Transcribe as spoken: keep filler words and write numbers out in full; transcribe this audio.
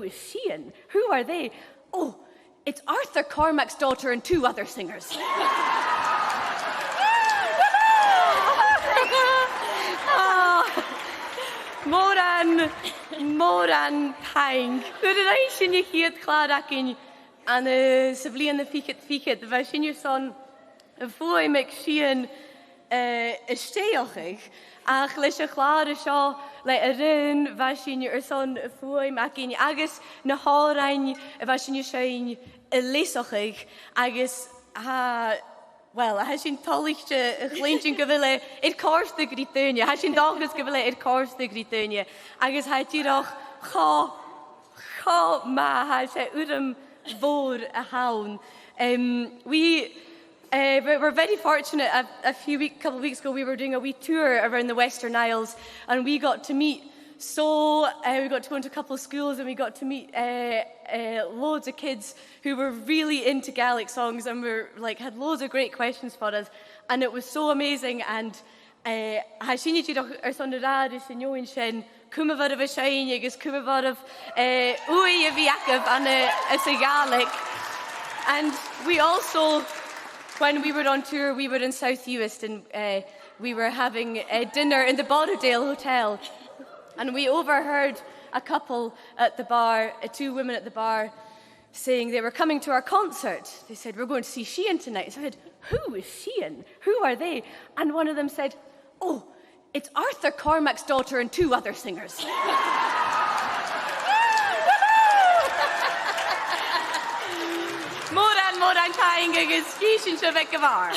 is Sian? Who are they? Oh, it's Arthur Cormac's daughter and two other singers. Ah, mòran, mòran taing. Nuair a rinn sinn a' chiad chlàr againn ann an, eh, sa bhliadhna fichead fichead, bha sinn airson am fuaim aig Sian, eh, a stèidheachadh, ach leis a' chlàr seo, le a rùn, bha sinn airson am fuaim againn agus na h-òrain a bha sinn a' seinn a leasachadh, agus tha, well, tha sinn toilichte a chluinntinn gu bheil e air còrdadh ri daoine, tha sinn an dòchas gu bheil e air còrdadh ri daoine, agus tha e dìreach cho cho math, tha, 's e urram mhòr a th' ann. Um, we, uh, we were very fortunate a, a few week, couple of weeks ago, we were doing a wee tour around the Western Isles, and we got to meet so, uh, we got to go into a couple of schools and we got to meet, uh, uh, loads of kids who were really into Gaelic songs and were, like, had loads of great questions for us, and it was so amazing, and Eh, tha sinne dìreach airson a ràdh ris an fheadhainn sin, cumaibh oirbh a' seinn agus cumaibh oirbh, eh, ùidh a bhith agaibh ann an, eh, sa Ghàidhlig. And we also, when we were on tour, we were in South Uist and, eh, we were having, eh, dinner in the Borrowdale Hotel. And we overheard a couple at the bar, eh, two women at the bar, saying they were coming to our concert. They said, "We're going to see Sian tonight." So I said, "Who is Sian? Who are they?" And one of them said, "Oh, it's Arthur Cormac's daughter and two other singers." Mòran, mòran taing agus chì sinn sibh aig a' bhàr.